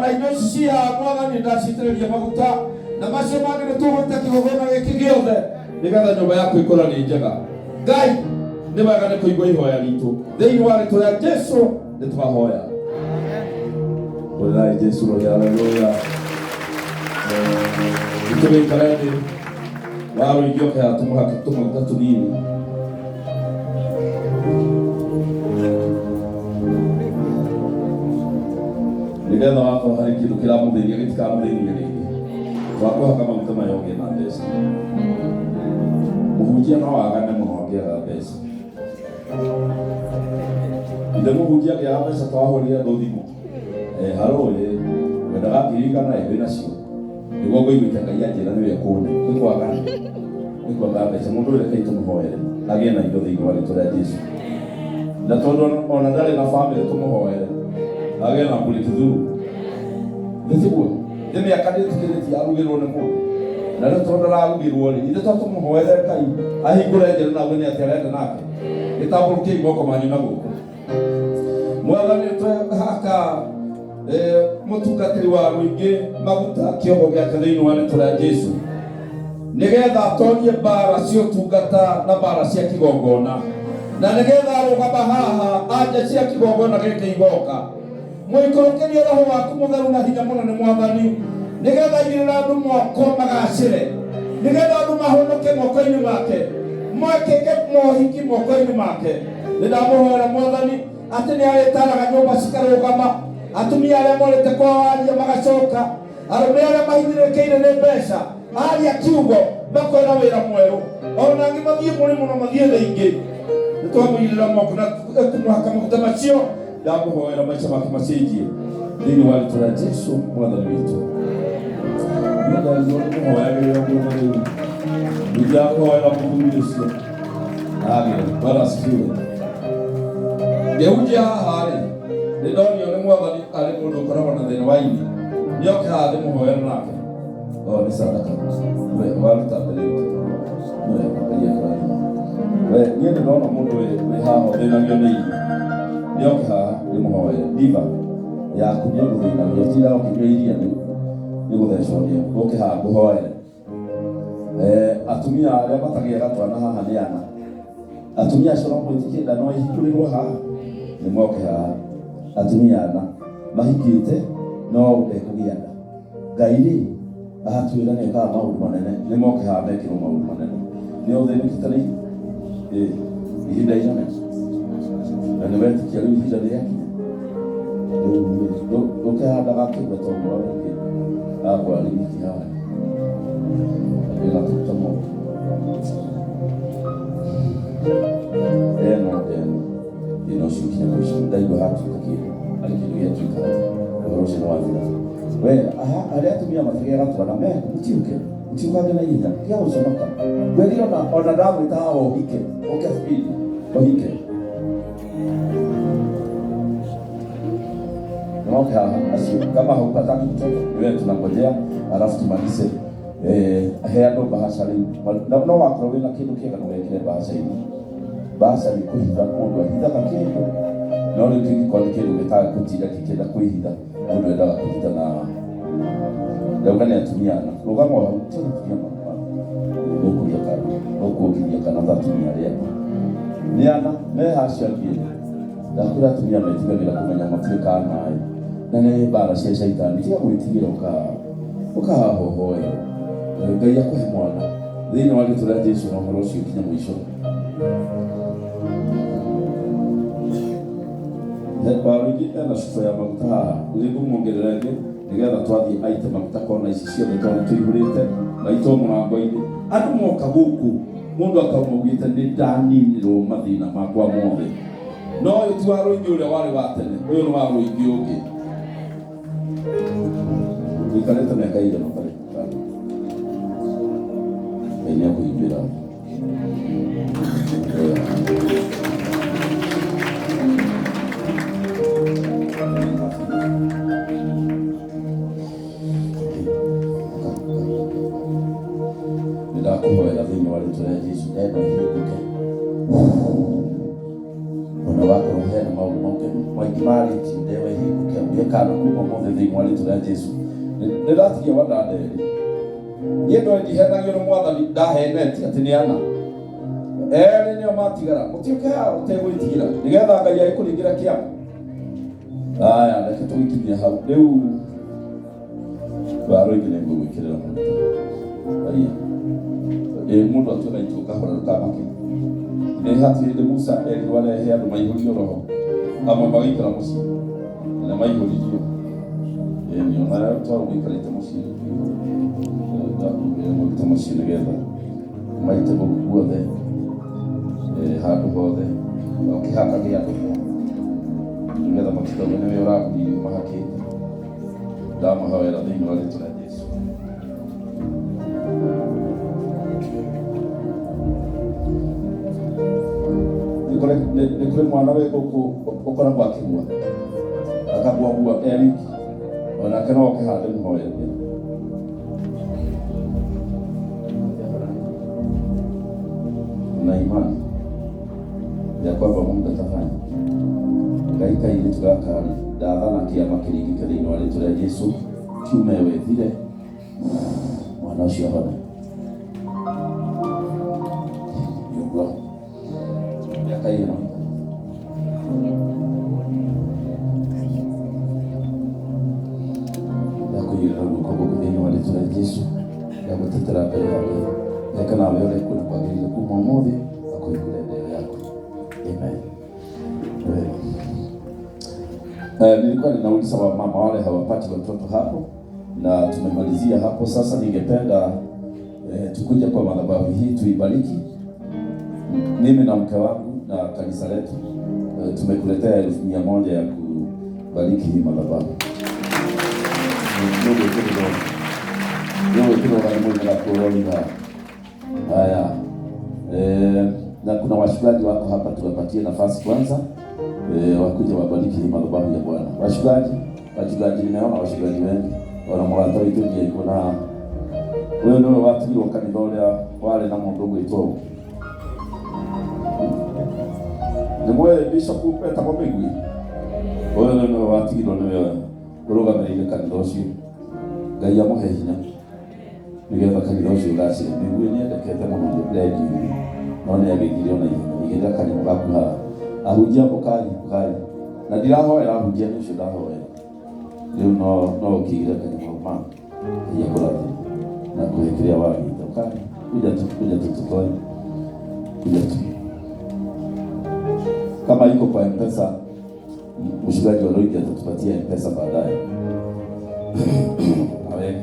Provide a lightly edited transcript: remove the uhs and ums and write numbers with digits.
Ona indo ici ci haha mwathani ndacitĩrĩria maguta na macio mangĩ nĩ tũgũita kĩgongona gĩkĩ gĩothe nĩgetha nyũmba yaku ĩkũra nĩ njega. Ngai nĩ wega nĩ kũigua ihoya ritũ thĩinĩ wa rĩtwa rĩa Jesu nĩ twahoya. Hũrĩrai Jesu rũhĩ, haleluya. Tũgĩikare thĩ wa rũingĩ ũkaya tũmũhake tũmaguta tũnini. Nĩgetha wakorwo harĩ kĩndũ kĩramũthĩnia gĩtikamũthĩnia rĩngĩ. Twakũhaka maguta maya ũgĩe na mbeca. Mũhunjia no agane mũno angĩaga mbeca. Ithe mũhunjia angĩaga mbeca twahũrĩre andũ thimũ. Eh, haro ĩ, wendaga ngiri igana ĩ wĩnacio. Nĩguo ngũiguĩte Ngai anjĩra nĩwe ũkũne. Nĩ kwagana. Nĩ kwaga mbeca. Mũndũ ũyũ rekei tũmũhoere agĩe na indo thĩinĩ wa rĩtwa rĩa Jesu. Na tondũ ona ndarĩ na bamĩrĩ tũmũhoere agĩe na breakthrough. Nĩ tiguo? Nĩ mĩaka ndĩtĩkĩrĩtie arugĩrwo nĩ mũndũ. Na rĩu tondũ ndararugĩrwo rĩ, ithuĩ to tũmũhoere Ngai ahingũre njĩra na auge nĩ atĩa arenda nake. Gĩtambũrũkiai moko manyu na gũkũ. Mwathani twehaka mũtungatĩri wa mũingĩ maguta kĩongo gĩake thĩinĩ wa rĩtwa rĩa Jesu nĩgetha atorie mbara cia ũtungata na mbara cia kĩgongona na nĩgetha arũgama haha anja cia kĩgongona gĩkĩ igoka mũikũrũkĩrie roho waku mũtheru na hinya mũnene mwathani nĩgetha igĩrĩra andũ moko magacĩre nĩgetha andũ mahonoke moko-inĩ make mwekĩke mohiki moko-inĩ make nĩ ndamũhoera mwathani atĩ nĩ arĩtaraga nyũmba cikarũgama atumia arĩa morĩte kwao aria magacoka arũme arĩa mahinyĩrĩrĩkĩire nĩ mbeca aria kiugo makona wĩra mwerũ ona angĩ mathiĩ mũrĩmo na mathiĩ thĩ ingĩ nĩ twamũigĩrĩra moko na kũmũhaka maguta macio ndamũhoera maica make macenjie thĩinĩ wa rĩtwa rĩa Jesu mwathani witũ. Niĩ ndarirwo nĩ mũhoyagĩrĩra mũno rĩu ningĩakũhoera mũthuri ũcio agĩre. Bwana asifiwe. Ngĩhunjia haha rĩ, nĩ ndonio nĩ mwathani arĩ mũndũ ũkoragwo na thĩna wa ini. Nĩoke haha ndĩmũhoere nake. Oh, nĩ sadaka. We waruta mbere itũ. We Ngai akũrathime. We niĩ nĩ ndona mũndũ wĩ haha ũthĩnagio nĩ ini. Nĩoke haha ndĩmũhoere. Diva yaku nĩ ũgũthĩnagio tindaga ũkĩnyua iria nĩ gũthecwo nĩyo. Ũke haha ngũhoere. Eh, atumia arĩa matagĩaga twana haha nĩ ana. Atumia acio no mwĩtĩkie nda no ĩhingũrĩrwo haha nĩ moke haha. Atumia ana mahikĩte no ndekũgĩa nda. Ngai rĩ aratwĩra nĩ ekaga maũndũ manene nĩ moke haha mekĩrwo maũndũ manene. Nĩ ũthĩnĩkĩte nĩ ĩ ihinda inene na nĩ wetĩkia rĩu ihinda nĩ rĩakinya rĩu rĩ ndũkehandaga kĩgweta ũguo wa wiki akwa nĩ wiki haha wĩna tũruta moko ndeno ndeno thĩna ũcio ũkinya mũico ndaigua hatuĩka kĩndũ arĩ kĩndũ gĩatuĩka ũhoro ũcio nĩ wathira we aha arĩa atumia matagĩaga twana me mũtiũke mũtiũkange na ihenya tiga gũconoka ngwĩrire ona ndagwĩta haha ũhike ũke speed ũhike Okay, haha acio kama haupataki mtoto ni wewe tunangojea, alafu tumalize eh, he andũ bahasha rĩu no, no wakorwo wĩna kĩndũ kĩega ndũgekĩre bahasha-inĩ. Bahasha nĩ kũhitha mũndũ ahithaga kĩndũ, no rĩu kĩngĩkorwo nĩ kĩndũ gĩtagũtinda gĩkĩenda kwĩhitha, mũndũ endaga kũhitha na ndauga nĩ atumia ana rũgama o hau tiga gũkinya ũkũria kana ũkuongithia kana ta atumia arĩa angĩ nĩ ana me hacio angĩ ndakwĩra atumia metigagĩra kũmenya matuĩka naĩ na nĩ mbara cia caitani tiga gwĩtigĩra ũkahohoerwo Ngai akũhe mwana thĩinĩ wa rĩtwa rĩa Jesu na ũhoro ũcio ũkinye mũico. Warũingĩ ena cuba ya maguta haha nĩngũmuongerera ĩngĩ nĩgetha twathiĩ aite maguta kona ici ciothe tondũ nĩtũihũrĩte maitwo mũrango-inĩ andũ moka gũkũ mũndũ akauma augĩte nĩ ndaninĩrwo mathĩna makwa mothe no ũyũ ti Warũingĩ ũrĩa warĩ wa tene ũyũ nĩ Warũingĩ ũngĩ ũikarĩte mĩaka ĩigana ũtarĩ Ngai nĩakũhingĩra. Nĩndakũhoera thĩinĩ wa rĩtwa rĩa Jesu eno ĩhingũke ona wakorwo hena maũndũ maingĩ marĩtio ndewa ĩhingũke. Ndakũhe kana kuma ũmũthĩ thĩinĩ wa rĩtwa rĩa Jesu. Nĩ ndatigia wandanda erĩ. Niĩ ndoĩ ndihenagio nĩ mwathani ndahenetie atĩ nĩ ana. Erĩ nĩo matigara. Mũtiũke haha ũtegwĩtigĩra nĩgetha Ngai agĩkũringĩra kĩama. Aya, reke tũgĩkinyie hau. Rĩu warũingĩ nĩ ngũgwĩkĩrĩra maguta. Aya. Ĩ mũndũ atue na itua kahora ndũkamake. Nĩ hatirĩ hĩndĩ Musa erirwo arehe andũ maihũrio roho. Amwe magĩikara mũciĩ na nĩ maihũririo. Ĩni ona twarwo gũikarĩte mũciĩ. Ndakũigĩrĩra maguta macio nĩgetha maite gũkũ guothe handũ hothe ũkĩhakage andũ nĩgetha matikauge nĩwe ũragũrire mahakĩte. Ndamahoera thĩinĩ wa rĩtwa rĩa Jesu. Nĩ kũrĩ mwana wĩ gũkũ ũkoragwo akĩgua akagwagua e wiki onake no oke handũ mũhoerie. Na imani ya kwamba Mungu atafanya. Ngai kairĩtu gaka rĩ ndathana kĩama kĩringĩke thĩinĩ wa rĩtwa rĩa Jesu kiume wethire mwana ũcio ahone. Nĩũguo mĩaka ĩno ndakũigĩrĩra guoko gũkũ thĩinĩ wa rĩtwa rĩa Jesu ndagũtetera mbere ya Ngai eka nawe ũrĩa kuona kwagĩrĩire kuma ũmũthĩ akũhingũre ndeo yaku. Amen. Wema. Nilikuwa ninauliza wamama wale hawapati watoto hapo na tumemalizia hapo. Sasa ningependa tukuje kwa madhabahu hii tuibariki. Mimi na mke wangu na kanisa letu tumekuletea 100,000 ya kubariki hii madhabahu. Haya. Na kuna wachungaji wako hapa, tuwapatie nafasi kwanza wakuja wabariki hii madhabahu ya Bwana. Wachungaji nimeona wachungaji wengi ona mũrata witũ ndiĩ kuna ũyũ nĩwe watigirwo kanitha ũrĩa warĩ na mũndũ ũgwĩtwo ũũ. Nĩ mũĩ Bishop etagwo Mĩgui? Ũyũ nĩwe watigirwo nĩwe ũrũgamĩrĩire kanitha ũcio. Ngai amũhe hinya nĩgetha kanitha ũcio ũgacĩre. Mĩgui nĩ endekete mũno redio-inĩ no nĩ agĩthire ona ihenya. Igĩrĩra kanyamũ gaku haha. Ahunjia ũkai ũkai. Na ndirahoera ahunjia nĩ ũcio ndahoera. Rĩu no ũkĩigĩre kanyamũ ma Ngai akũrathime na kũhe kĩrĩa wagĩte. Ũkai kuja tu kuja tu tutoe. Kuja tu. Kama iko kwa M-Pesa, mchungaji wa Roigi atatupatia M-Pesa baadaye. Awe